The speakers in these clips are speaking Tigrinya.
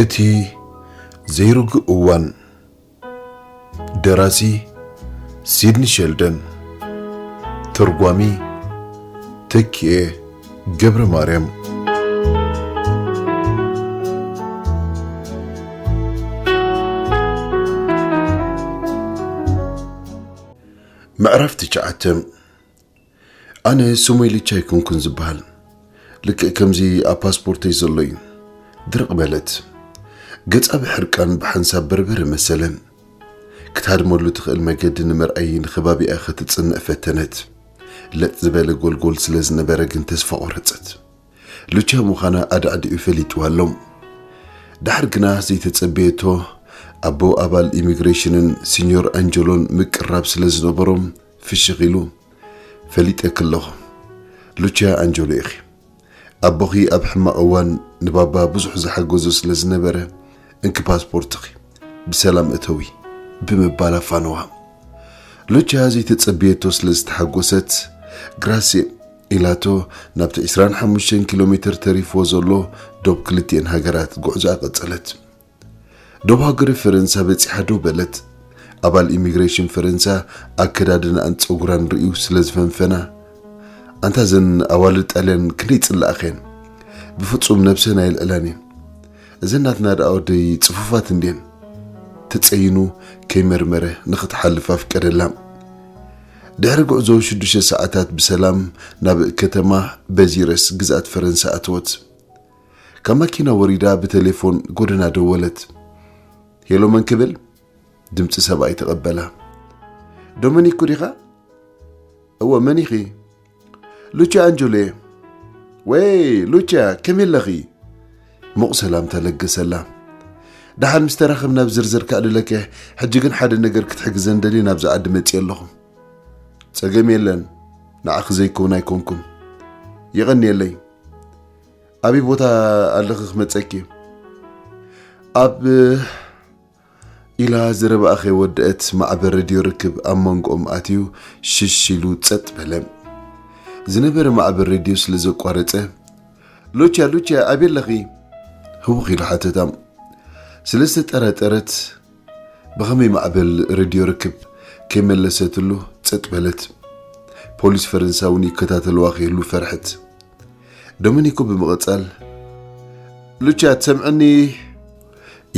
እቲ ዘይርጉእ እዋን። ደራሲ ሲድኒ ሸልደን። ተርጓሚ ተኪኤ ገብረ ማርያም። ምዕራፍ ትሽዓተ። ኣነ ስመይ ሉቻ ኣይኮንኩን ዝበሃል። ልክዕ ከምዚ ኣብ ፓስፖርተይ ዘሎ እዩ። ድርቕ በለት። ገጻ ብሕርቃን ብሓንሳብ በርበረ መሰለ። ክትሃድመሉ ትኽእል መገዲ ንምርኣይ ንኸባቢኣ ኸትጽንዕ ፈተነት። ለጥ ዝበለ ጎልጎል ስለ ዝነበረ ግን ተስፋ ቖረጸት። ሉቻ ምዃና ኣዳዕዲዑ ፈሊጥዋ ኣሎ። ደሓር ግና ዘይተጸበየቶ ኣቦ ኣባል ኢሚግሬሽንን ሲኞር ኣንጀሎን ምቅርራብ ስለ ዝነበሮም ፍሽኽ ኢሉ፣ "ፈሊጠኪ ኣለኹ። ሉቻ ኣንጀሎ ኢኺ። ኣቦኺ ኣብ ሕማቕ እዋን ንባባ ብዙሕ ዝሓገዞ ስለ ዝነበረ፣ እንኪ ፓስፖርትኺ፣ ብሰላም እተዊ" ብምባል ኣፋነዋ። ሉቻ ዘይተጸበየቶ ስለ ዝተሓጎሰት፣ "ግራሴ" ኢላቶ ናብቲ ዕስራን ሓሙሽተን ኪሎ ሜትር ተሪፍዎ ዘሎ ዶብ ክልቲኤን ሃገራት ጉዕዞኣ ቀጸለት። ዶብ ሃገረ ፈረንሳ በጺሓ ደው በለት። ኣባል ኢሚግሬሽን ፈረንሳ ኣከዳድናኣን ጸጉራን ርእዩ ስለ ዝፈንፈና፣ "ኣንታ እዘን ኣዋልድ ጣልያን ክንደይ ጽላእኽየን! ብፍጹም ነብሰን ኣየልዕላን እየን። እዘን ናትና ደኣ ወደይ ጽፉፋት እንድየን!" ተጸይኑ ከይመርመረ ንኽትሓልፍ ኣፍቀደላ። ድሕሪ ጉዕዞ ሽዱሽተ ሰዓታት ብሰላም ናብ ከተማ በዚረስ ግዝኣት ፈረንሳ ኣተወት። ካብ ማኪና ወሪዳ ብቴሌፎን ጎደና ደወለት። "ሄሎ፣ መን ክብል?" ድምጺ ሰብኣይ ተቐበላ። "ዶሚኒኮ ዲኻ?" "እወ፣ መን ኢኺ?" "ሉቺያ ኣንጆሎ እየ።" "ወይ ሉቺያ፣ ከመይ ኣለኺ?" ምቑ ሰላምታ ለገሰላ። "ደሓን ምስ ተራኸብና ብዝርዝር ከዕልለኪ፣ ሕጂ ግን ሓደ ነገር ክትሕግዘን ደልየ ናብዚ ዓዲ መጺኤ ኣለኹ።" "ጸገም የለን፣ ንዓኺ ዘይከውን ኣይኮንኩን። የቐንየለይ። ኣበይ ቦታ ኣለኺ ክመጸኪ?" "ኣብ" ኢላ ዘረባኣ ከይወደአት ማዕበል ሬድዮ ርክብ ኣብ መንጎኦም ኣትዩ ሽሽ ኢሉ ጸጥ በለ። ዝነበረ ማዕበል ሬድዮ ስለ ዘቋረጸ፣ "ሉቺያ፣ ሉቺያ፣ ኣበይ ኣለኺ?" ህውኽ ኢሉ ሓተታ። ስለ ዝተጠራጠረት፣ ብኸመይ ማዕበል ሬድዮ ርክብ ከይመለሰትሉ ጸጥ በለት። ፖሊስ ፈረንሳ እውን ይከታተልዋ ክህሉ ፈርሐት። ዶሚኒኮ ብምቕጻል፣ "ሉቺያ፣ ትሰምዕኒ?"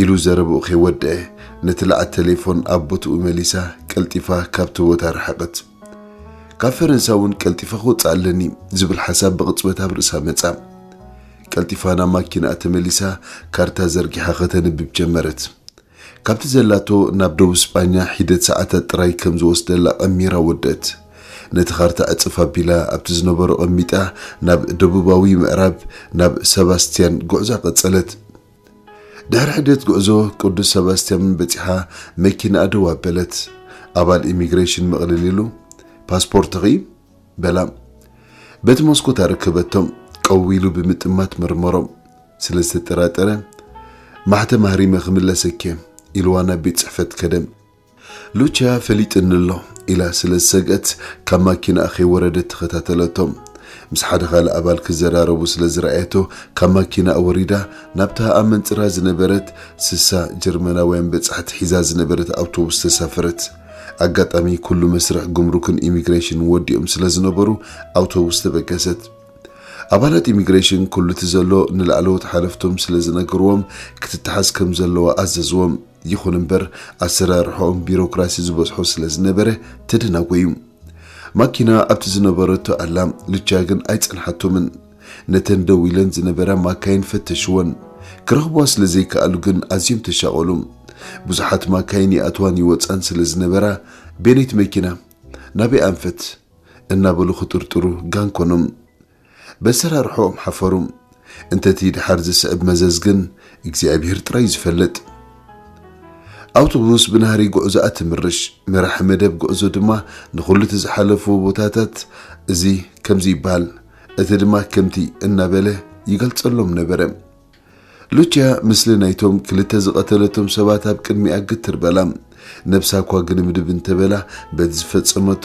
ኢሉ ዘረብኡ ከይወደአ፣ ነቲ ለዓት ቴሌፎን ኣብ ቦትኡ መሊሳ፣ ቀልጢፋ ካብቲ ቦታ ረሓቐት። "ካብ ፈረንሳ እውን ቀልጢፋ ክወጽእ ኣለኒ" ዝብል ሓሳብ ብቕጽበት ኣብ ርእሳ መጻ። ቀልጢፋ ናብ ማኪናኣ ተመሊሳ፣ ካርታ ዘርጊሓ ከተንብብ ጀመረት። ካብቲ ዘላቶ ናብ ደቡብ ስጳኛ ሒደት ሰዓታት ጥራይ ከም ዝወስደላ ቀሚራ ወደት። ነቲ ካርታ ዕጽፍ ኣቢላ ኣብቲ ዝነበሮ ቀሚጣ፣ ናብ ደቡባዊ ምዕራብ ናብ ሰባስቲያን ጉዕዛ ቀጸለት። ድሕሪ ሒደት ጉዕዞ ቅዱስ ሰባስቲያን በጺሓ፣ መኪናኣ ደው ኣበለት። ኣባል ኢሚግሬሽን መቕልል ኢሉ፣ "ፓስፖርትኺ?" በላ። በቲ መስኮት ኣረከበቶም። ቀው ኢሉ ብምጥማት መርመሮም። ስለ ዝተጠራጠረ፣ "ማሕተም ኣህሪመ ክምለሰኪ" ኢልዋ ናብ ቤት ጽሕፈት ከደ። ሉቺያ ፈሊጥኒ ኣሎ ኢላ ስለ ዝሰግአት፣ ካብ ማኪናኣ ከይወረደት ተኸታተለቶም። ምስ ሓደ ካልእ ኣባል ክዘራረቡ ስለ ዝረኣየቶ፣ ካብ ማኪናኣ ወሪዳ ናብታ ኣብ መንጽራ ዝነበረት ስሳ ጀርመናውያን በጻሕቲ ሒዛ ዝነበረት ኣውቶቡስ ተሳፈረት። ኣጋጣሚ ኩሉ መስርሕ ጉምሩክን ኢሚግሬሽንን ወዲኦም ስለ ዝነበሩ፣ ኣውቶቡስ ተበገሰት። ኣባላት ኢሚግሬሽን ኩሉ እቲ ዘሎ ንላዕለዎት ሓለፍቶም ስለ ዝነገርዎም፣ ክትተሓዝ ከም ዘለዋ ኣዘዝዎም። ይኹን እምበር፣ ኣሰራርሖኦም ቢሮክራሲ ዝበዝሖ ስለ ዝነበረ፣ ተደናጎዩ። ማኪና ኣብቲ ዝነበረቶ ኣላ። ሉቻ ግን ኣይጸንሓቶምን። ነተን ደው ኢለን ዝነበራ ማካይን ፈተሽወን። ክረኽብዋ ስለ ዘይከኣሉ ግን ኣዝዮም ተሻቐሉ። ብዙሓት ማካይን ይኣትዋን ይወጻን ስለ ዝነበራ፣ "ቤነይቲ መኪና፣ ናበይ ኣንፈት?" እናበሉ ክጥርጥሩ ጋንኮኖም። በሰራርሖኦም ሓፈሩ። እንተቲ ድሓር ዝስዕብ መዘዝ ግን እግዚኣብሔር ጥራይ ዝፈልጥ። ኣውቶቡስ ብናህሪ ጉዕዞኣ ትምርሽ። መራሒ መደብ ጉዕዞ ድማ ንኹሉ እቲ ዝሓለፍዎ ቦታታት፣ "እዚ ከምዚ ይበሃል፣ እቲ ድማ ከምቲ" እናበለ ይገልጸሎም ነበረ። ሉቺያ ምስሊ ናይቶም ክልተ ዝቐተለቶም ሰባት ኣብ ቅድሚኣ ግትር በላ። ነብሳ እኳ ግንብድብ እንተበላ፣ በቲ ዝፈጸመቶ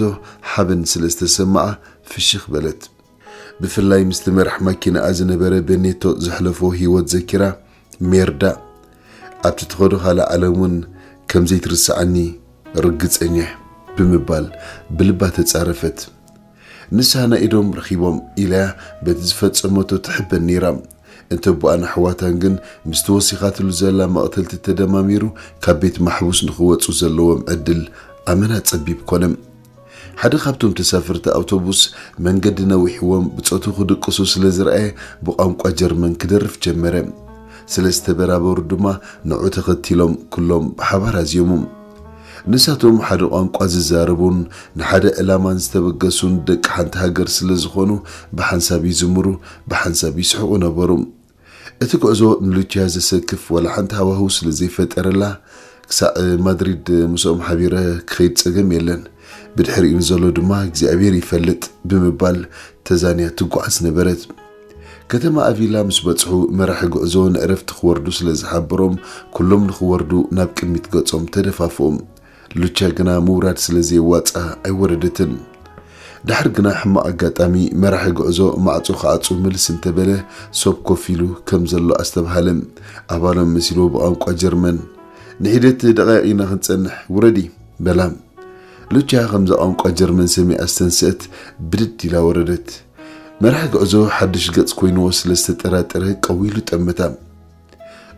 ሓበን ስለ ዝተሰምዓ ፍሽኽ በለት። ብፍላይ ምስቲ መራሕ ማኪናኣ ዝነበረ ቤኔቶ ዘሕለፎ ህይወት ዘኪራ፣ "ሜርዳ፣ ኣብቲ ትኸዶ ካልእ ዓለም እውን ከም ዘይትርስዓኒ ርግጸኛ እየ ብምባል ብልባ ተጻረፈት። ንሳ ናይ ኢዶም ረኺቦም ኢላያ በቲ ዝፈጸመቶ ትሕበን ነይራ። እንተ ኣቦኣን ኣሕዋታን ግን ምስቲ ወሲኻትሉ ዘላ መቕተልቲ ተደማሚሩ ካብ ቤት ማሕቡስ ንኽወጹ ዘለዎም ዕድል ኣመና ጸቢብ ኮነ። ሓደ ካብቶም ተሳፈርቲ ኣውቶቡስ መንገዲ ነዊሕዎም ብጾቱ ክድቅሱ ስለ ዝረኣየ ብቋንቋ ጀርመን ክደርፍ ጀመረ። ስለ ዝተበራበሩ ድማ ንዑ ተኸቲሎም ኩሎም ብሓባር ኣዝዮሙ። ንሳቶም ሓደ ቋንቋ ዝዛረቡን ንሓደ ዕላማን ዝተበገሱን ደቂ ሓንቲ ሃገር ስለ ዝኾኑ ብሓንሳብ ይዝምሩ፣ ብሓንሳብ ይስሕቑ ነበሩ። እቲ ጉዕዞ ንሉቺያ ዘሰክፍ ዋላ ሓንቲ ሃዋህው ስለ ዘይፈጠረላ ክሳዕ ማድሪድ ምስኦም ሓቢረ ክኸይድ ጸገም የለን። ብድሕሪኡ ንዘሎ ድማ እግዚኣብሔር ይፈልጥ ብምባል ተዛንያ ትጓዓዝ ነበረት። ከተማ ኣቪላ ምስ በጽሑ መራሒ ጉዕዞ ንዕረፍቲ ክወርዱ ስለ ዝሓበሮም ኩሎም ንኽወርዱ ናብ ቅድሚት ገጾም ተደፋፍኦም። ሉቻ ግና ምውራድ ስለ ዘየዋጽኣ ኣይወረደትን። ድሓር ግና ሕማቕ ኣጋጣሚ መራሒ ጉዕዞ ማዕጾ ክዓጹ ምልስ እንተበለ ሶብ ኮፍ ኢሉ ከም ዘሎ ኣስተብሃለ። ኣባሎም መሲልዎ ብቋንቋ ጀርመን ንሒደት ደቓይቕ ኢና ክንጸንሕ ውረዲ በላ። ሉቻ ከምዛ ቋንቋ ጀርመን ሰሚዓ ዝተንስአት ብድድ ኢላ ወረደት። መራሒ ጉዕዞ ሓድሽ ገጽ ኮይንዎ ስለ ዝተጠራጠረ ቀዊሉ ጠመታ።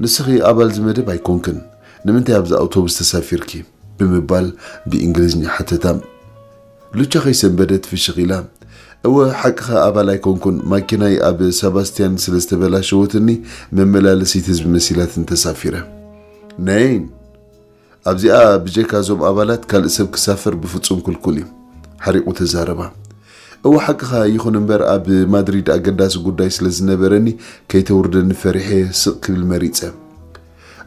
ንስኺ ኣባል ዝመደብ ኣይኮንክን፣ ንምንታይ ኣብዛ ኣውቶቡስ ተሳፊርኪ? ብምባል ብእንግሊዝኛ ሓተታ። ሉቻ ከይሰንበደት ፍሽኽ ኢላ፣ እወ ሓቅኻ ኣባል ኣይኮንኩን፣ ማኪናይ ኣብ ሳባስቲያን ስለ ዝተበላሸወትኒ መመላለሲት ህዝቢ መሲላትን ተሳፊረ። ነይን ኣብዚኣ ብጀካ እዞም ኣባላት ካልእ ሰብ ክሳፈር ብፍጹም ክልኩል እዩ፣ ሓሪቑ ተዛረባ። እወ ሓቅኻ፣ ይኹን እምበር ኣብ ማድሪድ ኣገዳሲ ጉዳይ ስለ ዝነበረኒ ከይተውርደኒ ፈሪሐ ስቕ ክብል መሪጸ።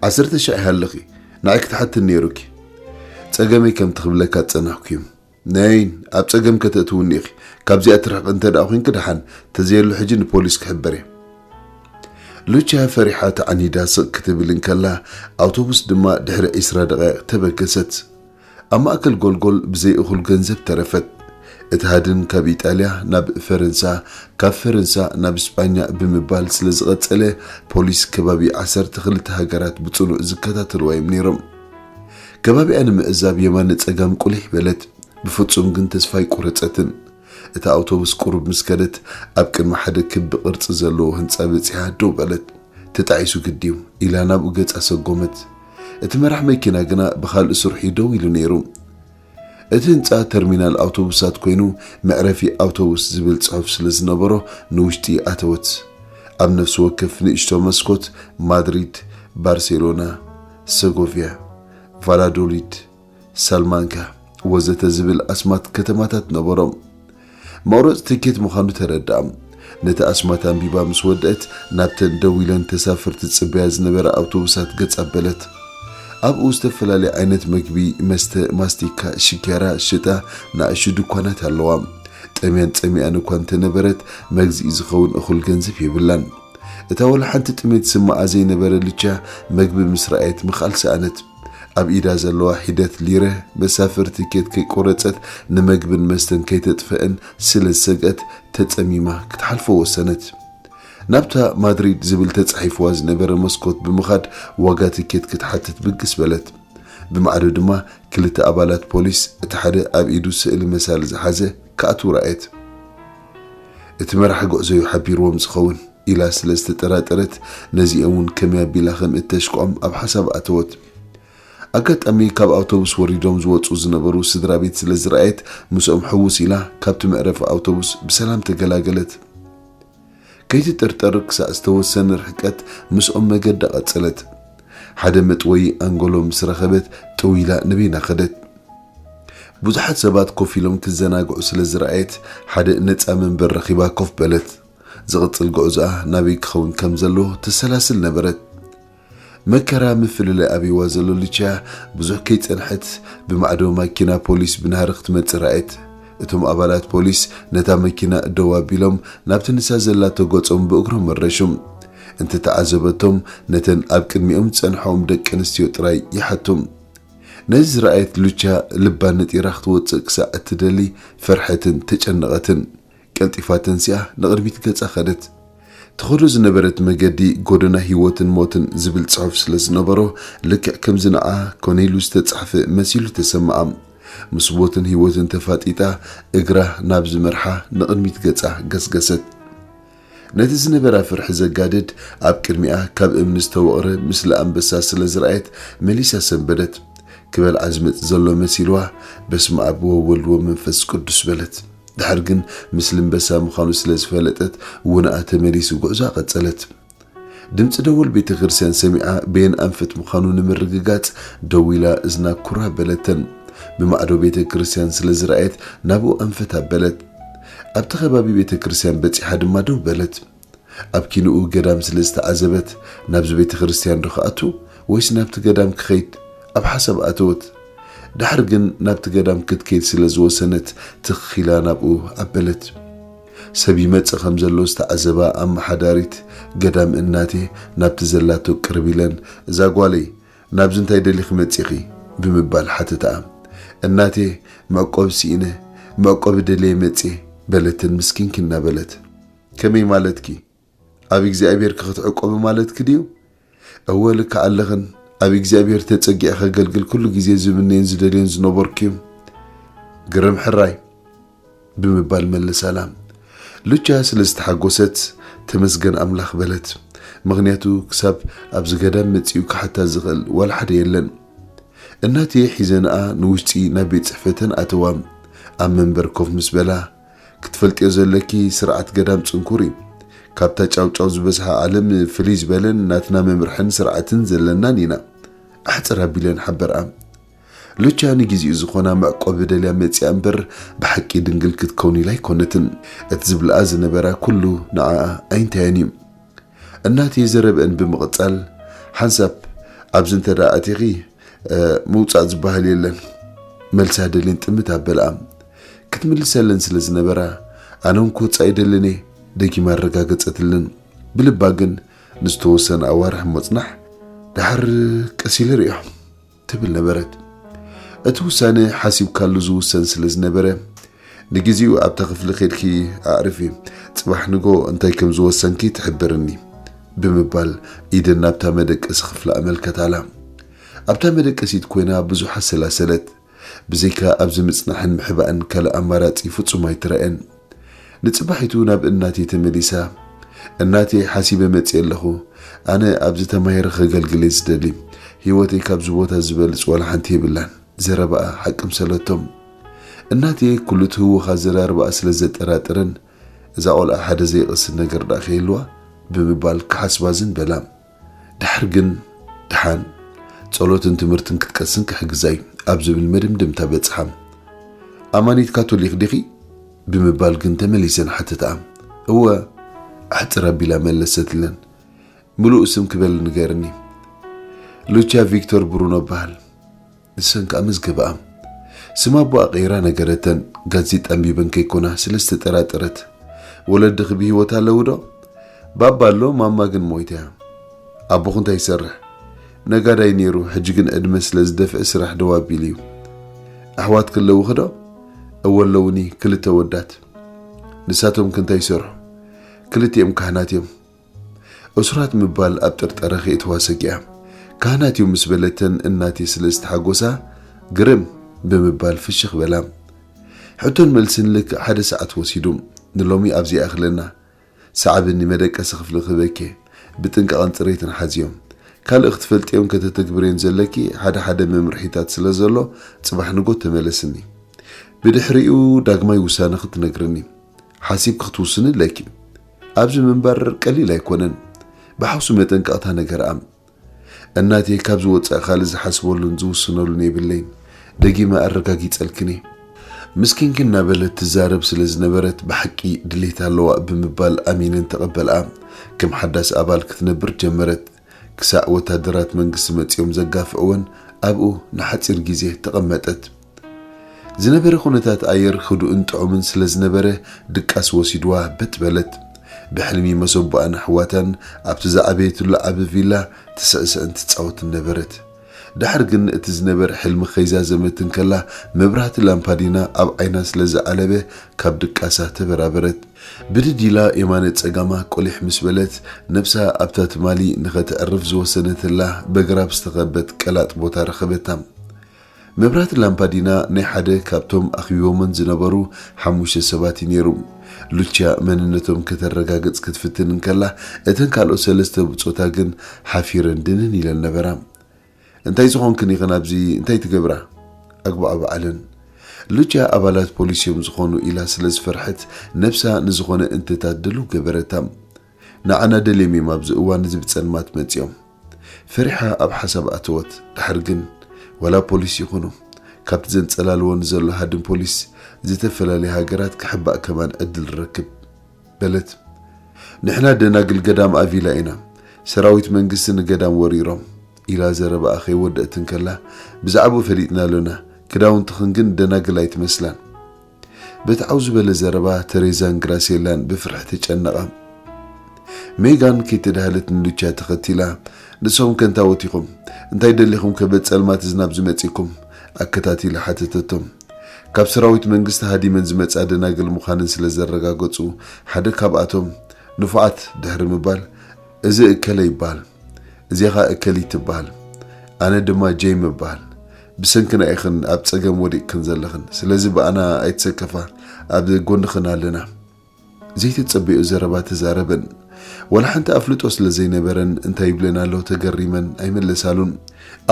ዓሰርተ ሽሕ ይሃልኺ፣ ንዓይ ክትሓትኒ ነይሩኪ። ጸገመይ ከምቲ ክብለካ ዝጸናሕኩ እዩ። ነይን ኣብ ጸገም ከተእትውኒ ኢኺ። ካብዚኣ ትርሕቕ እንተ ደኣ ኮንኪ ደሓን፣ ተዘየሎ ሕጂ ንፖሊስ ክሕበር እየ። ሉቺያ ፈሪሓ ተዓኒዳ ስቕ ክትብል እንከላ ኣውቶቡስ ድማ ድሕሪ ዒስራ ደቓይቕ ተበገሰት። ኣብ ማእከል ጎልጎል ብዘይ እኹል ገንዘብ ተረፈት። እቲ ሃድን ካብ ኢጣልያ ናብ ፈረንሳ፣ ካብ ፈረንሳ ናብ ስጳኛ ብምባል ስለ ዝቐጸለ ፖሊስ ከባቢ ዓሰርተ ክልተ ሃገራት ብጽኑዕ ዝከታተልዋ እዮም ነይሮም። ከባቢኣ ንምዕዛብ የማነ ጸጋም ቁሊሕ በለት። ብፍጹም ግን ተስፋ ኣይቆረጸትን። እታ ኣውቶቡስ ቁሩብ ምስ ከደት ኣብ ቅድሚ ሓደ ክቢ ቅርጺ ዘለዎ ህንጻ በጺሓ ደው በለት። ተጣዒሱ ግድዩ ኢላ ናብኡ ገጻ ሰጎመት። እቲ መራሕ መኪና ግና ብኻልእ ስርሑ ደው ኢሉ ነይሩ። እቲ ህንጻ ተርሚናል ኣውቶቡሳት ኮይኑ መዕረፊ ኣውቶቡስ ዝብል ጽሑፍ ስለ ዝነበሮ ንውሽጢ ኣተወት። ኣብ ነፍሲ ወከፍ ንእሽቶ መስኮት ማድሪድ፣ ባርሴሎና፣ ሰጎቪያ፣ ቫላዶሊድ፣ ሳልማንካ ወዘተ ዝብል ኣስማት ከተማታት ነበሮም። መቑረጽ ትኬት ምዃኑ ተረድኣ። ነቲ ኣስማት ኣንቢባ ምስ ወደአት ናብተን ደው ኢለን ተሳፈርቲ ዝጽበያ ዝነበራ ኣውቶቡሳት ገጽ ኣበለት። ኣብኡ ዝተፈላለየ ዓይነት መግቢ፣ መስተ፣ ማስቲካ፣ ሽኬራ ዝሸጣ ንኣሽቱ ድኳናት ኣለዋ። ጠምያን ጸሚኣን እኳ እንተነበረት መግዝኢ ዝኸውን እኹል ገንዘብ የብላን። እታ ወላ ሓንቲ ጥሜት ዝስምዓ ዘይነበረ ሉቻ መግቢ ምስ ረኣየት ምኽኣል ሰኣነት። ኣብ ኢዳ ዘለዋ ሒደት ሊረ መሳፍር ትኬት ከይቆረጸት ንመግብን መስተን ከይተጥፍአን ስለ ዝሰግአት ተጸሚማ ክትሓልፎ ወሰነት። ናብታ ማድሪድ ዝብል ተጻሒፍዋ ዝነበረ መስኮት ብምኻድ ዋጋ ትኬት ክትሓትት ብግስ በለት። ብማዕዶ ድማ ክልተ ኣባላት ፖሊስ እቲ ሓደ ኣብ ኢዱ ስእሊ መሳሊ ዝሓዘ ክኣትዉ ረኣየት። እቲ መራሒ ጉዕዞ እዩ ሓቢርዎም ዝኸውን ኢላ ስለ ዝተጠራጠረት ነዚኦም እውን ከመይ ኣቢላ ከም እተሽክዖም ኣብ ሓሳብ ኣተወት። ኣጋጣሚ ካብ ኣውቶቡስ ወሪዶም ዝወጹ ዝነበሩ ስድራ ቤት ስለ ዝረኣየት ምስኦም ሕውስ ኢላ ካብቲ መዕረፊ ኣውቶቡስ ብሰላም ተገላገለት። ከይትጥርጠር ክሳዕ ዝተወሰነ ርሕቀት ምስኦም መገዳ ቀጸለት። ሓደ መጥወዪ ኣንጎሎ ምስ ረኸበት ጠው ኢላ ንበይና ከደት። ብዙሓት ሰባት ኮፍ ኢሎም ክዘናግዑ ስለ ዝረኣየት ሓደ ነጻ መንበር ረኺባ ኮፍ በለት። ዝቕጽል ጉዕዞኣ ናበይ ክኸውን ከም ዘለዎ ትሰላስል ነበረት። መከራ ምፍልላይ ኣብይዋ ዘሎ ሉቻ ብዙሕ ከይጸንሐት ብማዕዶ ማኪና ፖሊስ ብናህሪ ክትመጽእ ረኣየት። እቶም ኣባላት ፖሊስ ነታ መኪና ደው ኣቢሎም ናብቲ ንሳ ዘላቶ ገጾም ብእግሮም መረሹ። እንተተዓዘበቶም ነተን ኣብ ቅድሚኦም ዝጸንሐኦም ደቂ ኣንስትዮ ጥራይ ይሓቱ። ነዚ ዝረኣየት ሉቻ ልባ ነጢራ ክትወጽእ ክሳዕ እትደሊ ፈርሐትን ተጨነቐትን። ቀልጢፋ ተንሲኣ ንቕድሚት ገጻ ከደት። ትኸዶ ዝነበረት መገዲ ጎደና ህይወትን ሞትን ዝብል ጽሑፍ ስለ ዝነበሮ፣ ልክዕ ከምዚ ንዓ ኮነ ኢሉ ዝተጻሕፈ መሲሉ ተሰምዓ። ምስ ሞትን ህይወትን ተፋጢጣ፣ እግራ ናብ ዝመርሓ ንቕድሚት ገጻ ገስገሰት። ነቲ ዝነበራ ፍርሒ ዘጋድድ፣ ኣብ ቅድሚኣ ካብ እምኒ ዝተወቕረ ምስሊ ኣንበሳ ስለ ዝረኣየት፣ መሊሳ ሰንበደት። ክበልዓ ዝመጽእ ዘሎ መሲልዋ፣ "በስመ ኣብ ወወልድ ወመንፈስ ቅዱስ" በለት። ድሓር ግን፣ ምስሊ ኣንበሳ ምዃኑ ስለ ዝፈለጠት፣ ውንኣ ተመሊሱ ጉዕዞኣ ቀጸለት። ድምጺ ደወል ቤተ ክርስቲያን ሰሚዓ፣ በየን ኣንፈት ምዃኑ ንምርግጋጽ፣ ደዊላ እዝና ኩራ በለተን። ብማዕዶ ቤተ ክርስቲያን ስለ ዝረኣየት፣ ናብኡ ኣንፈት ኣበለት። ኣብቲ ከባቢ ቤተ ክርስቲያን በጺሓ ድማ ደው በለት። ኣብ ኪንኡ ገዳም ስለ ዝተዓዘበት፣ "ናብዚ ቤተ ክርስቲያን ዶ ክኣቱ ወይስ ናብቲ ገዳም ክኸይድ?" ኣብ ሓሳብ ኣተወት። ድሓር ግን ናብቲ ገዳም ክትከይድ ስለ ዝወሰነት፣ ትኽ ኢላ ናብኡ ኣበለት። ሰብ ይመጽእ ከም ዘሎ ዝተዓዘባ ኣመሓዳሪት ገዳም እናቴ ናብቲ ዘላቶ ቅርብ ኢለን፣ "እዛ ጓለይ፣ ናብዚ እንታይ ደሊኺ መጺኺ?" ብምባል ሓተትኣ። "እናቴ፣ መዕቆቢ ስኢነ፣ መዕቆቢ ደልየ መጽየ" በለተን ምስኪንኪ እናበለት። "ከመይ ማለትኪ? ኣብ እግዚኣብሔር ክትዕቆቢ ማለትኪ ድዩ?" "እወ፣ ልክዕ ኣለኽን። ኣብ እግዚኣብሔር ተጸጊዐ ከገልግል ኩሉ ግዜ ዝምነዮን ዝደልዮን ዝነበርኩ እዩ። ግርም ሕራይ" ብምባል መለሳላ። ሉቻ ስለ ዝተሓጎሰት፣ "ተመስገን ኣምላኽ" በለት። ምኽንያቱ፣ ክሳብ ኣብዚ ገዳም መጺኡ ክሓታ ዝኽእል ዋላ ሓደ የለን። እናቴ ሒዘንኣ ንውሽጢ ናብ ቤት ጽሕፈተን ኣተዋ። ኣብ መንበር ኮፍ ምስ በላ፣ "ክትፈልጥዮ ዘለኪ፣ ስርዓት ገዳም ጽንኩር እዩ። ካብታ ጫውጫው ዝበዝሓ ዓለም ፍልይ ዝበለን ናትና መምርሕን ስርዓትን ዘለናን ኢና" ኣሕጽር ኣቢለን ሓበርኣ። ሉቻ ንግዜኡ ዝኾና መዕቆቢ ደልያ መጺኣ እምበር፣ ብሓቂ ድንግል ክትከውን ኢላ ኣይኮነትን። እቲ ዝብልኣ ዝነበራ ኩሉ ንዓኣ ኣይንታያን እዩ። እናቴ ዘረብአን ብምቕጻል፣ "ሓንሳብ ኣብዚ እንተ ደኣ ኣቲኺ፣ እ፣ ምውጻእ ዝበሃል የለን" መልሳ ደልየን ጥምት ኣበልኣ። ክትምልሰለን ስለ ዝነበራ፣ "ኣነ እውን ክወጽእ ኣይደልን እየ" ደጊማ ኣረጋገጸትለን። ብልባ ግን፣ "ንዝተወሰነ ኣዋርሕ ምጽናሕ፣ ደሓር ቀስ ኢለ ርእዮ" ትብል ነበረት። እቲ ውሳነ ሓሲብካሉ ዝውሰን ስለ ዝነበረ፣ "ንግዜኡ ኣብታ ክፍሊ ኬድኪ ኣዕርፊ፣ ጽባሕ ንጎ እንታይ ከም ዝወሰንኪ ትሕብርኒ" ብምባል ኢደን ናብታ መደቀሲ ክፍላ ኣመልከታላ። ኣብታ መደቀሲት ኮይና ብዙሕ ኣሰላሰለት። ብዘይካ ኣብዚ ምጽናሕን ምሕባእን ካልእ ኣማራጺ ፍጹም ኣይትረኣየን። ንጽባሒቱ ናብ እናቴ ተመሊሳ፣ "እናቴ፣ ሓሲበ መጽየ ኣለኹ። ኣነ ኣብዚ ተማሂረ ከገልግል እየ ዝደሊ። ህይወተይ ካብዚ ቦታ ዝበልጽ ዋላ ሓንቲ የብላን።" ዘረባኣ ሓቂ ምሰለቶም። እናቴ ኩሉ እቲ ህውኽ ኣዘራርባኣ ስለ ዘጠራጠረን፣ "እዛ ቆልዓ ሓደ ዘይቕስን ነገር ደኣ ከይህልዋ?" ብምባል ክሓስባ ዝን በላ። ድሓር ግን፣ "ደሓን ጸሎትን ትምህርትን ክትቀስን ክሕግዛ እዩ" ኣብ ዝብል መደምደምታ በጽሓ። "ኣማኒት ካቶሊክ ዲኺ?" ብምባል ግን ተመሊሰን ሓተትኣ። "እወ" ኣሕጽር ኣቢላ መለሰትለን። "ምሉእ ስምኪ በሊ ንገርኒ።" "ሉቻ ቪክቶር ብሩኖ እበሃል።" ንሰን ከኣ መዝገብኣ ስም ኣቦኣ ቀይራ ነገረተን። ጋዜጣ ኣንቢበን ከይኮና ስለ ዝተጠራጠረት፣ "ወለድኺ ብህይወት ኣለዉ ዶ?" "ባባ ኣሎ፣ ማማ ግን ሞይታ እያ።" "ኣቦኺ እንታይ ይሰርሕ?" "ነጋዳይ ነይሩ፣ ሕጂ ግን ዕድመ ስለ ዝደፍእ ስራሕ ደው ኣቢሉ እዩ።" "ኣሕዋትኪ ኣለዉኺ ዶ?" "እወ ኣለዉኒ፣ ክልተ ወዳት።" "ንሳቶምኪ እንታይ ይሰርሑ?" "ክልቲኦም ካህናት እዮም።" እሱራት ምባል ኣብ ጥርጠራ ከየእትዋ ሰጊኣ፣ "ካህናት እዮም" ምስ በለተን እናቴ ስለ ዝተሓጎሳ፣ "ግርም" ብምባል ፍሽኽ በላ። ሕቶን መልስን ልክዕ ሓደ ሰዓት ወሲዱ። "ንሎሚ ኣብዚ ይኣኽለና። ሰዓብኒ፣ መደቀሲ ክፍሊ ክህበኪ። ብጥንቃቐን ጽሬትን ሓዝዮም። ካልእ ክትፈልጥዮን ከተተግብርዮን ዘለኪ ሓደ ሓደ መምርሒታት ስለ ዘሎ፣ ጽባሕ ንጎ ተመለስኒ። ብድሕሪኡ ዳግማይ ውሳነኺ ትነግርኒ። ሓሲብኪ ክትውስኒ ኣለኪ። ኣብዚ ምንባር ቀሊል ኣይኮነን። ብሓውሲ መጠንቀቕታ ነገርኣ። እናቴ፣ ካብዚ ወጻኢ ካልእ ዝሓስበሉን ዝውስነሉን የብለይን። ደጊመ ኣረጋጊጸልክን እየ" ምስኪንኪ እናበለት ትዛረብ ስለ ዝነበረት፣ "ብሓቂ ድሌት ኣለዋ" ብምባል ኣሚነን ተቐበልኣ። ከም ሓዳስ ኣባል ክትነብር ጀመረት። ክሳዕ ወታደራት መንግስቲ መጺኦም ዘጋፍዕወን ኣብኡ ንሓጺር ግዜ ተቐመጠት። ዝነበረ ኩነታት ኣየር ህዱእን ጥዑምን ስለ ዝነበረ፣ ድቃስ ወሲድዋ በጥ በለት። ብሕልሚ መሰቦኣን ኣሕዋታን ኣብቲ ዝዓበየትሉ ዓቢ ቪላ ትስዕስዕን ትጻወትን ነበረት። ድሕር ግን እቲ ዝነበረ ሕልሚ ከይዛዘመት እንከላ፣ መብራህቲ ላምፓዲና ኣብ ዓይና ስለ ዝዓለበ፣ ካብ ድቃሳ ተበራበረት። ብድድ ኢላ የማነ ጸጋማ ቆሊሕ ምስ በለት፣ ነብሳ ኣብታ ትማሊ ንኸተዕርፍ ዝወሰነትላ በግራብ ዝተኸበት ቀላጥ ቦታ ረኸበታ። መብራህቲ ላምፓዲና ናይ ሓደ ካብቶም ኣኽቢቦመን ዝነበሩ ሓሙሽተ ሰባት እዩ ነይሩ። ሉቺያ መንነቶም ከተረጋግጽ ክትፍትን እንከላ፣ እተን ካልኦት ሰለስተ ብጾታ ግን ሓፊረን ድንን ኢለን ነበራ። "እንታይ ዝኾንክን ኢኽን ኣብዚ? እንታይ ትገብራ?" ኣግባዕባዕለን። ሉቺያ ኣባላት ፖሊስ እዮም ዝኾኑ ኢላ ስለ ዝፈርሐት፣ ነብሳ ንዝኾነ እንተታት ድልው ገበረታ። "ንዓና ደልዮም እዮም ኣብዚ እዋን እዚ ብጸልማት መጺኦም።" ፈሪሓ ኣብ ሓሳብ ኣተወት። ድሓር ግን፣ "ዋላ ፖሊስ ይኹኑ፣ ካብቲ ዘንጸላልዎ ንዘሎ ሃድን ፖሊስ ዝተፈላለያ ሃገራት ክሕባእ ከማን ዕድል ረክብ" በለት። "ንሕና ደናግል ገዳም ኣቪላ ኢና፣ ሰራዊት መንግስቲ ንገዳም ወሪሮም" ኢላ ዘረባኣ ከይወደእት እንከላ፣ "ብዛዕባኡ ፈሊጥና ኣሎና፣ ክዳውንትኽን ግን ደናግል ኣይትመስላን።" በቲ ዓው ዝበለ ዘረባ ተሬዛን ግራሴላን ብፍርሒ ተጨነቓ። ሜጋን ከይተዳህለት ንሉቻ ተኸቲላ፣ "ንሶም ከንታወት ኢኹም፣ እንታይ ደሊኹም ከ በቲ ጸልማት እዚ ናብዚ መጺእኩም?" ኣከታቲላ ሓተተቶም። ካብ ሰራዊት መንግስቲ ሃዲመን ዝመጻ ደናግል ምዃንን ስለ ዘረጋገጹ፣ ሓደ ካብኣቶም ንፉዓት ድሕሪ ምባል፣ "እዚ እከለ ይበሃል፣ እዚኣ ኸኣ እከሊት ትበሃል፣ ኣነ ድማ ጄም እበሃል። ብሰንክና ኢኽን ኣብ ጸገም ወዲቕክን ዘለኽን፣ ስለዚ ብኣና ኣይትሰከፋ፣ ኣብ ጎንኽን ኣለና።" ዘይተጸበዮ ዘረባ ተዛረበን። ዋላ ሓንቲ ኣፍልጦ ስለ ዘይነበረን እንታይ ይብለን ኣሎ ተገሪመን ኣይመለሳሉን።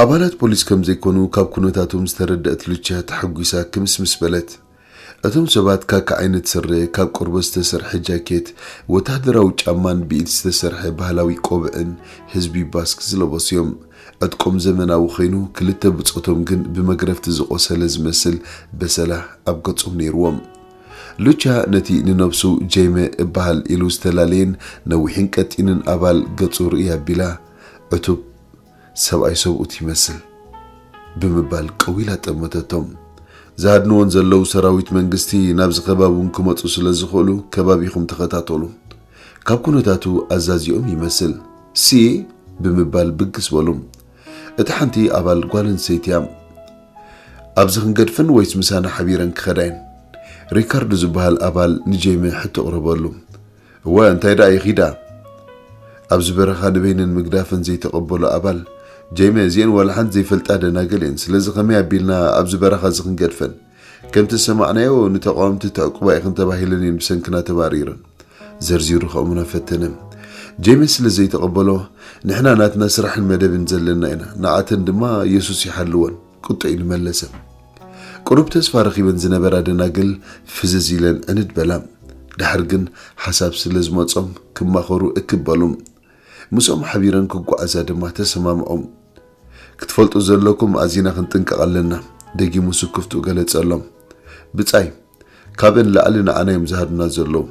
ኣባላት ፖሊስ ከም ዘይኮኑ ካብ ኩነታቶም ዝተረደእት ሉቻ ተሓጒሳ ክምስምስ በለት። እቶም ሰባት ካካ ዓይነት ስረ፣ ካብ ቆርበት ዝተሰርሐ ጃኬት፣ ወተሃደራዊ ጫማን ብኢድ ዝተሰርሐ ባህላዊ ቆብዕን ህዝቢ ባስክ ዝለበሱ እዮም። ዕጥቆም ዘመናዊ ኮይኑ፣ ክልተ ብጾቶም ግን ብመግረፍቲ ዝቖሰለ ዝመስል በሰላ ኣብ ገጾም ነይርዎም። ሉቻ ነቲ ንነብሱ ጄመ እበሃል ኢሉ ዝተላለየን ነዊሕን ቀጢንን ኣባል ገጹ ርእይ ኣቢላ፣ "ዕቱብ ሰብኣይ ሰብኡት ይመስል" ብምባል ቀዊላ ጠመተቶም። ዝሃድንዎን ዘለዉ ሰራዊት መንግስቲ ናብዚ ከባቢ እውን ክመጹ ስለ ዝኽእሉ፣ ከባቢኹም ተኸታተሉ። ካብ ኩነታቱ ኣዛዚኦም ይመስል፣ "ሲ" ብምባል ብግስ በሉ። እታ ሓንቲ ኣባል ጓል ኣንስተይቲ እያ። "ኣብዚ ክንገድፈን ወይስ ምሳና ሓቢረን ክኸዳ እየን?" ሪካርዶ ዝበሃል ኣባል ንጄመ ሕቶ ኣቕረበሉ። "እወ፣ እንታይ ደኣ ይኺዳ?" ኣብዚ በረኻ ንበይነን ምግዳፈን ዘይተቐበሎ ኣባል፣ "ጄመ፣ እዚአን ዋላ ሓንቲ ዘይፈልጣ ደናግል እየን። ስለዚ ከመይ ኣቢልና ኣብዚ በረኻ እዚ ክንገድፈን? ከምቲ ዝሰማዕናዮ፣ ንተቓወምቲ ተዕቁባ ኢኽን ተባሂለን እየን ብሰንክና ተባሪረን።" ዘርዚሩ ከእምኖ ፈተነ። ጄመ ስለ ዘይተቐበሎ፣ "ንሕና ናትና ስራሕን መደብን ዘለና ኢና፣ ንዓተን ድማ የሱስ ይሓልወን" ቁጥዕ ኢሉ መለሰ። ቁሩብ ተስፋ ረኺበን ዝነበራ ደናግል ፍዝዝ ኢለን ዕንድ በላ። ድሓር ግን ሓሳብ ስለ ዝመጾም ክማኸሩ እክብ በሉ። ምስኦም ሓቢረን ክጓዓዛ ድማ ተሰማምዖም። "ክትፈልጡ ዘለኩም ኣዚና ክንጥንቀቕ ኣለና" ደጊሙ ስክፍትኡ ገለጸሎም። "ብጻይ፣ ካብአን ላዕሊ ንዓና እዮም ዝሃዱና ዘለዉ።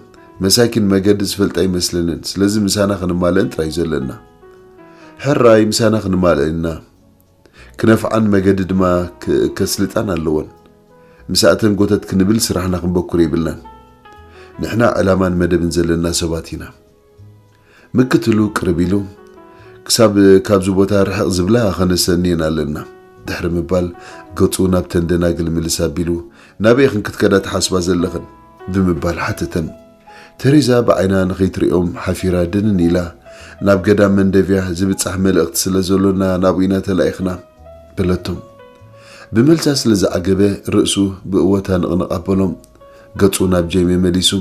መሳኪን መገዲ ዝፈልጣ ኣይመስለንን። ስለዚ ምሳና ክንማልአን ጥራይ እዩ ዘለና።" "ሕራይ ምሳና ክንማልአን ኢና። ክነፍዓን መገዲ ድማ ክ-፣ ከስልጣን ኣለወን። ምስኣተን ጎተት ክንብል ስራሕና ክንበኩር የብልናን። ንሕና ዕላማን መደብን ዘለና ሰባት ኢና።" ምክትሉ ቅርብ ኢሉ፣ "ክሳብ ካብዚ ቦታ ርሕቕ ዝብላ ኸነሰንየን ኣለና" ድሕሪ ምባል፣ ገጹ ናብተን ደናግል ምልስ ኣቢሉ፣ "ናበይ ኢኽን ክትከዳ ትሓስባ ዘለኽን?" ብምባል ሓተተን። ተሬዛ ብዓይና ንኸይትርእዮም ሓፊራ ድንን ኢላ፣ "ናብ ገዳም መንደቪያ ዝብጻሕ መልእኽቲ ስለ ዘሎና ናብኡ ኢና ተላኢኽና" በለቶም። ብመልሳ ስለ ዝዓገበ ርእሱ ብእወታ ንቕንቕ ኣበሎም። ገጹ ናብ ጄሜ መሊሱ፣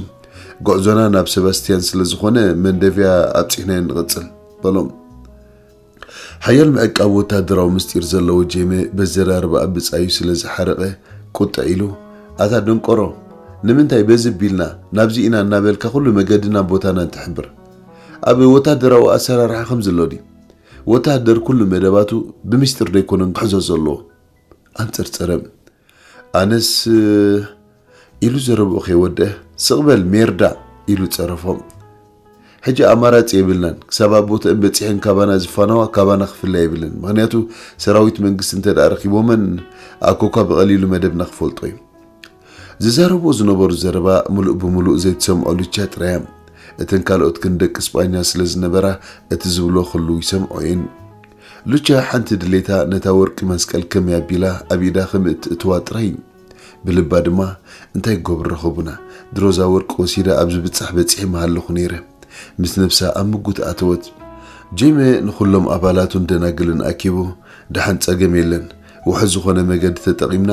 "ጉዕዞና ናብ ሰባስቲያን ስለ ዝኾነ መንደቪያ ኣብጺሕናዮ ንቕጽል" በሎም። ሓያል ምዕቃብ ወተሃደራዊ ምስጢር ዘለዎ ጄሜ በዘራርባ ብጻዩ ስለ ዝሓረቐ ቁጥዕ ኢሉ፣ "ኣታ ደንቆሮ፣ ንምንታይ በዚ ቢልና ናብዚ ኢና እናበልካ ኩሉ መገድናን ቦታናን ትሕብር? ኣብ ወተሃደራዊ ኣሰራርሓ ከምዚ ኣሎ ድዩ? ወተሃደር ኩሉ መደባቱ ብምስጢር ዶ ኣይኮነን ክሕዞ ዘለዎ?" ኣንጸርጸረ። "ኣነስ" ኢሉ ዘረብኡ ከይወደአ፣ "ስቕ በል ሜርዳ" ኢሉ ጸረፎ። "ሕጂ ኣማራጺ የብልናን። ክሳብ ኣብ ቦትአን በጺሐን ካባና ዝፋነዋ፣ ካባና ክፍለያ የብለን። ምኽንያቱ ሰራዊት መንግስቲ እንተ ደኣ ረኺቦመን፣ ኣኮኳ ብቐሊሉ መደብና ክፈልጦ እዩ።" ዝዛረብኦ ዝነበሩ ዘረባ ምሉእ ብምሉእ ዘይትሰምዖ ሉቻ ጥራይ እያ። እተን ካልኦት ግን ደቂ ስጳኛ ስለ ዝነበራ፣ እቲ ዝብሎ ኩሉ ይሰምዖ እየን። ሉቻ ሓንቲ ድሌታ ነታ ወርቂ መስቀል ከመይ ኣቢላ ኣብ ኢዳ ከም እትእትዋ ጥራይ እዩ። ብልባ ድማ፣ እንታይ ክገብር ረኸቡና? ድሮዛ ወርቂ ወሲዳ ኣብ ዝብጻሕ በጺሐ ምሃለኹ ነይረ። ምስ ነብሳ ኣብ ምጉት ኣተወት። ጄመ ንኹሎም ኣባላቱን ደናግልን ኣኪቡ፣ ደሓን ጸገም የለን፣ ውሑድ ዝኾነ መገዲ ተጠቒምና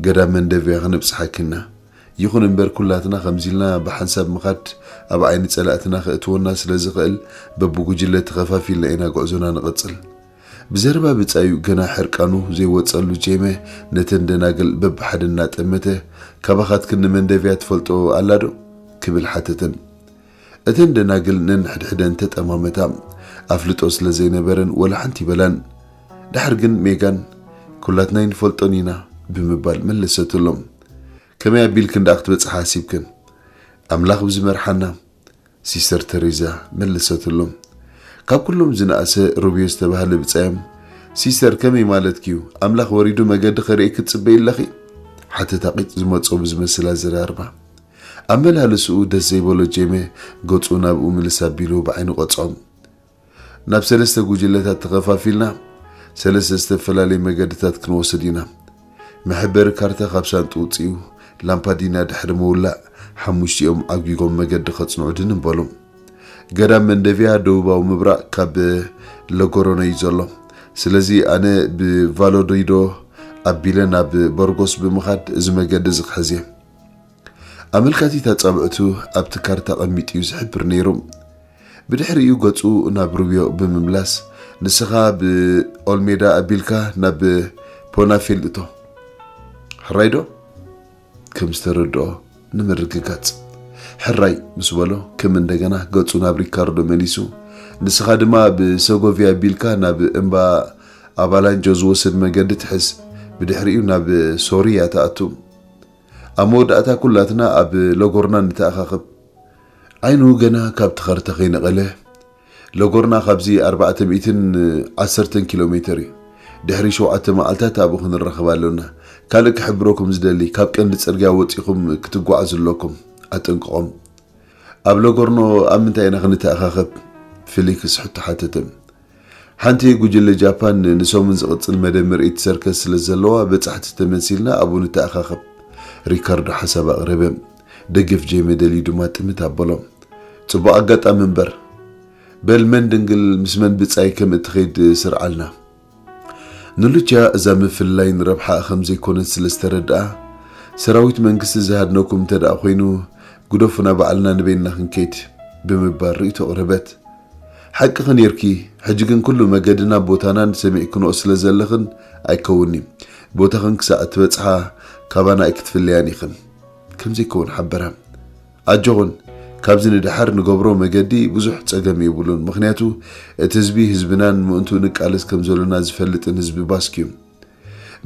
ገዳም መንደቪያ ክነብጽሓኪና። ይኹን እምበር ኩላትና ከምዚ ኢልና ብሓንሳብ ምኻድ ኣብ ዓይኒ ጸላእትና ከእትወና ስለ ዝኽእል በብጉጅለ ተኸፋፊልና ኢና ጉዕዞና ንቐጽል። ብዘረባ ብጻዩ ገና ሕርቃኑ ዘይወጸሉ ጄመ ነተን ደናግል በብሓደ እናጠመተ፣ ካባኻትክን ንመንደቪያ ትፈልጦ ኣላ ዶ? ክብል ሓተተን። እተን ደናግል ነንሕድሕደን ተጠማመታ። ኣፍልጦ ስለ ዘይነበረን ወላ ሓንቲ ይበላን። ድሓር ግን ሜጋን፣ ኩላትና ኣይንፈልጦን ኢና ብምባል መለሰትሎም። ከመይ ኣቢልክን ደኣ ክትበጽሓ ሓሲብክን? ኣምላኽ ብዝመርሓና፣ ሲስተር ተሬዛ መለሰትሎም። ካብ ኩሎም ዝነኣሰ ሩብዮ ዝተባህለ ብጻዮም፣ ሲስተር ከመይ ማለትኪ'ዩ? ኣምላኽ ወሪዱ መገዲ ከርእየኪ ትጽበዪ ኣለኺ? ሓተታ ቂጥ ዝመጾ ብዝመስል ኣዘራርባ። ኣመላልስኡ ደስ ዘይበሎ ጄመ ገጹ ናብኡ ምልስ ኣቢሉ ብዓይኑ ቀጽዖም። ናብ ሰለስተ ጉጅለታት ተኸፋፊልና ሰለስተ ዝተፈላለየ መገድታት ክንወስድ ኢና። መሐበሪ ካርታ ካብ ሳንጡ ውጽኡ፣ ላምፓዲና ድሕሪ ምውላእ ሓሙሽቲኦም ዓጊጎም መገዲ ከጽንዑ ድንን በሉ። ገዳም መንደቪያ ደቡባዊ ምብራቕ ካብ ለጎሮኖ እዩ ዘሎ። ስለዚ ኣነ ብቫሎዶይዶ ኣቢለ ናብ በርጎስ ብምኻድ እዚ መገዲ እዚ ክሕዝ እየ። ኣመልካቲት ኣጻብዕቱ ኣብቲ ካርታ ቀሚጡ እዩ ዝሕብር ነይሩ። ብድሕሪኡ ገጹ ናብ ሩብዮ ብምምላስ፣ ንስኻ ብኦልሜዳ ኣቢልካ ናብ ፖናፌል እቶ። ሕራይ ዶ? ከም ዝተረድኦ ንምርግጋጽ። ሕራይ ምስ በሎ፣ ከም እንደገና ገጹ ናብ ሪካርዶ መሊሱ፣ ንስኻ ድማ ብሰጎቪያ ኣቢልካ ናብ እምባ ኣባላንጆ ዝወስድ መገዲ ትሕዝ። ብድሕሪኡ ናብ ሶርያ ትኣቱ። ኣብ መወዳእታ ኩላትና ኣብ ሎጎርና ንተኣኻኸብ። ዓይኑ ገና ካብቲ ካርታ ከይነቐለ፣ ሎጎርና ካብዚ ኣርባዕተ ሚእትን ዓሰርተን ኪሎ ሜተር እዩ። ድሕሪ ሸውዓተ መዓልታት ኣብኡ ክንራኸብ ኣሎና። ካልእ ክሕብረኩም ዝደሊ፣ ካብ ቀንዲ ጽርግያ ወጺኹም ክትጓዓዙ ኣለኩም። ኣጠንቅቖም። ኣብ ሎጎርኖ ኣብ ምንታይ ኢና ክንተኣኻኸብ? ፊሊክስ ሕቶ ሓተተ። ሓንቲ ጉጅለ ጃፓን ንሰሙን ዝቕጽል መደብ ምርኢት ሰርከስ ስለ ዘለዋ፣ በጻሕቲ ተመሲልና ኣብኡ ንተኣኻኸብ። ሪካርዶ ሓሳብ ኣቕረበ። ደገፍ ጄመ ደልዩ ድማ ጥምት ኣበሎ። ጽቡቕ ኣጋጣሚ እምበር። በል መን ድንግል ምስ መን ብጻይ ከም እትኸይድ ስርዓልና። ንሉቻ እዛ ምፍልላይ ንረብሓኣ ከም ዘይኮነት ስለ ዝተረድኣ፣ ሰራዊት መንግስቲ ዝሃድነኩም እንተ ደኣ ኮይኑ፣ ግደፉና ባዕልና ንበይንና ክንከይድ ብምባል ርእይቶ ኣቕረበት። ሓቅኺ ኔርኪ፣ ሕጂ ግን ኩሉ መገድና ቦታናን ሰሚዕክንኦ ስለ ዘለኽን ኣይከውን'ዩ። ቦታኽን ክሳዕ እትበጽሓ ካባና ኣይክትፍለያን ኢኽን። ከም ዘይከውን ሓበራ። ኣጆኹን፣ ካብዚ ንደሓር ንገብሮ መገዲ ብዙሕ ጸገም የብሉን፣ ምኽንያቱ እቲ ህዝቢ ህዝብናን ምእንትኡ ንቃለስ ከም ዘሎና ዝፈልጥን ህዝቢ ባስክ እዩ።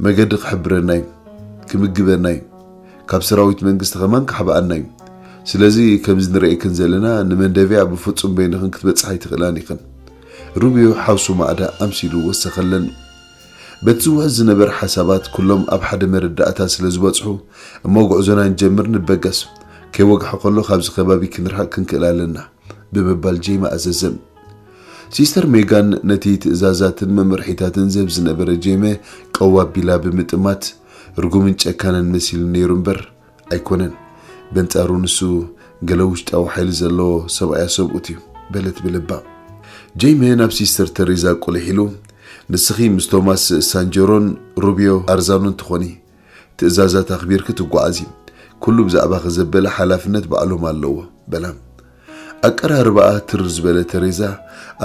መገዲ ክሕብረና እዩ፣ ክምግበና እዩ፣ ካብ ሰራዊት መንግስቲ ከማን ክሓብኣና እዩ። ስለዚ ከምዚ ንርእየክን ዘለና ንመንደቪያ ብፍጹም በይንኽን ክትበጽሓ ኣይትኽእላን ኢኽን። ሩብዮ ሓውሱ ማዕዳ ኣምሲሉ ወሰኸለን። በቲ ዝውሕዝ ዝነበረ ሓሳባት ኩሎም ኣብ ሓደ መረዳእታ ስለ ዝበጽሑ፣ እሞ ጉዕዞና ንጀምር ንበገስ። ከይወግሐ ከሎ ካብዚ ከባቢ ክንርሕቕ ክንክእል ኣለና። ብምባል ጄመ ኣዘዘ። ሲስተር ሜጋን ነቲ ትእዛዛትን መምርሒታትን ዝህብ ዝነበረ ጄመ ቀው ኣቢላ ብምጥማት ርጉምን ጨካንን መሲሉ ነይሩ እምበር ኣይኮነን። በንጻሩ ንሱ ገለ ውሽጣዊ ሓይሊ ዘለዎ ሰብኣያ ሰብኡት እዩ በለት ብልባ። ጄመ ናብ ሲስተር ተሬዛ ቁልሕ ኢሉ፣ ንስኺ ምስ ቶማስ ሳንጀሮን ሩብዮ ኣርዛኖን ትኾኒ። ትእዛዛት ኣኽቢርኪ ትጓዓዚ። ኩሉ ብዛዕባኺ ዘበለ ሓላፍነት ባዕሎም ኣለዎ በላ። ኣቀራርባኣ ትር ዝበለ ተሬዛ፣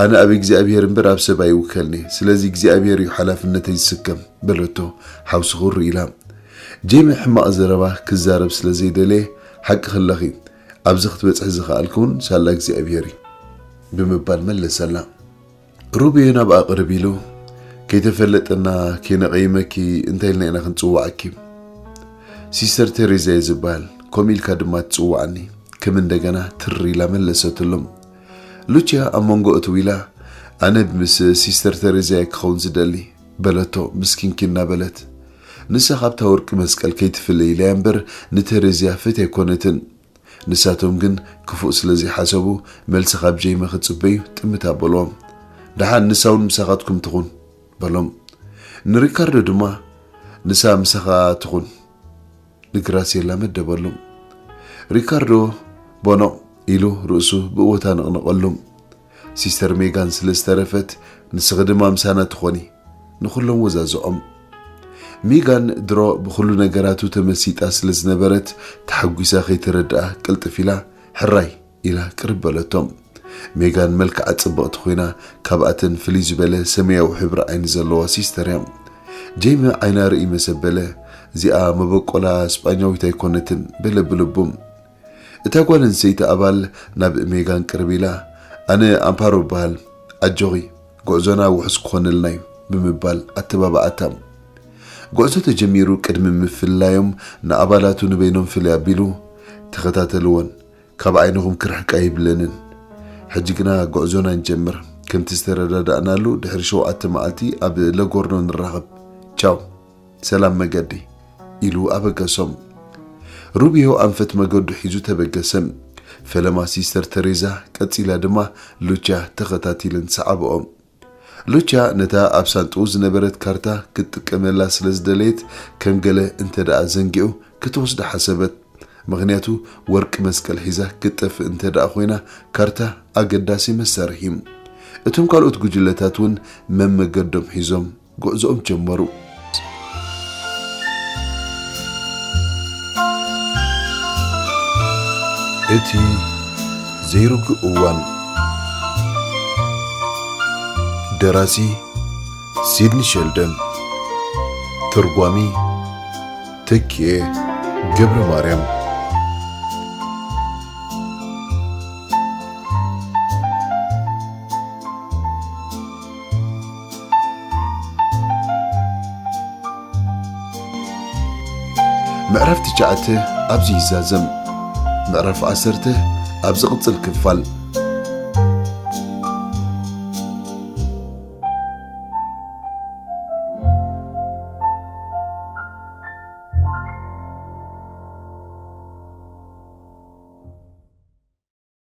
ኣነ ኣብ እግዚኣብሔር እምበር ኣብ ሰብ ኣይውከልኒ፣ ስለዚ እግዚኣብሔር እዩ ሓላፍነተይ ዝስከም በለቶ ሓውሲ ኹሪ ኢላ። ጄሚ ሕማቕ ዘረባ ክዛረብ ስለ ዘይደለየ፣ ሓቂ ክለኺ፣ ኣብዚ ክትበጽሒ ዝኸኣልኪ እውን ሳላ እግዚኣብሔር እዩ ብምባል መለሰላ። ሩቤን ኣብ ኣቕርብ ኢሉ፣ ከይተፈለጠና ከይነቐይመኪ እንታይ ኢልና ኢና ክንጽውዓኪ? ሲስተር ቴሬዛ እየ ዝበሃል፣ ከምኡ ኢልካ ድማ ትጽውዓኒ። ከም እንደገና ትር ኢላ መለሰትሎም። ሉቺያ ኣብ መንጎ እትው ኢላ፣ ኣነ ምስ ሲስተር ቴሬዛ እየ ክኸውን ዝደሊ በለቶ፣ ምስኪንኪ እናበለት። ንሳ ካብታ ወርቂ መስቀል ከይትፍለ ኢላ እያ እምበር ንቴሬዝያ ፈትያ ኣይኮነትን። ንሳቶም ግን ክፉእ ስለ ዘይሓሰቡ፣ መልሲ ካብ ጄሚ ክጽበዩ ጥምት ኣበልዎም። ደሓን ንሳ እውን ምሳኻትኩም ትኹን። በሎም። ንሪካርዶ ድማ፣ "ንሳ ምሳኻ ትኹን" ንግራሲየላ መደበሉ። ሪካርዶ ቦኖቕ ኢሉ ርእሱ ብእወታ ነቕነቐሉ። ሲስተር ሜጋን ስለ ዝተረፈት፣ "ንስኺ ድማ ምሳና ትኾኒ" ንኹሎም ወዛዝዖም። ሜጋን ድሮ ብኹሉ ነገራቱ ተመሲጣ ስለ ዝነበረት፣ ተሓጒሳ ከይተረድኣ ቅልጥፍ ኢላ፣ "ሕራይ" ኢላ ቅርብ በለቶም። ሜጋን መልክዓ ጽብቕቲ ኮይና፣ ካብኣተን ፍልይ ዝበለ ሰማያዊ ሕብሪ ዓይኒ ዘለዋ ሲስተር እያ። ጄሚ ዓይና ርኢ መሰበለ፣ "እዚኣ መበቆላ ስጳኛዊት ኣይኮነትን" በለ ብልቡ። እታ ጓል ኣንስተይቲ ኣባል ናብ ሜጋን ቅርብ ኢላ፣ "ኣነ ኣምፓሮ እበሃል፣ ኣጆኺ፣ ጉዕዞና ውሑስ ክኾነልና እዩ" ብምባል ኣተባብዓታ። ጉዕዞ ተጀሚሩ ቅድሚ ምፍልላዮም ንኣባላቱ ንበይኖም ፍልይ ኣቢሉ፣ "ተኸታተልወን፣ ካብ ዓይንኹም ክርሕቃ የብለንን። ሕጂ ግና ጉዕዞና ንጀምር። ከምቲ ዝተረዳዳእናሉ ድሕሪ ሸውዓተ መዓልቲ ኣብ ለጎርኖ ንራኸብ። ቻው፣ ሰላም መገዲ" ኢሉ ኣበገሶም። ሩቢዮ ኣንፈት መገዱ ሒዙ ተበገሰ። ፈለማ ሲስተር ተሬዛ፣ ቀጺላ ድማ ሉቻ ተኸታቲለን ሰዓብኦም። ሉቻ ነታ ኣብ ሳንጥኡ ዝነበረት ካርታ ክትጥቀመላ ስለ ዝደለየት፣ ከም ገለ እንተ ደኣ ዘንጊዑ ክትወስዳ ሓሰበት። ምኽንያቱ፣ ወርቂ መስቀል ሒዛ ክትጠፍእ እንተ ደኣ ኮይና፣ ካርታ ኣገዳሲ መሳርሒ እዩ። እቶም ካልኦት ጉጅለታት እውን መመገዶም ሒዞም ጉዕዞኦም ጀመሩ። እቲ ዘይርግእ እዋን። ደራሲ ሲድኒ ሸልደን። ተርጓሚ ተኪኤ ገብረ ማርያም። ምዕራፍ ትሽዓተ ኣብዚ ይዛዘም። ምዕራፍ ዓሰርተ ኣብ ዝቕጽል ክፋል።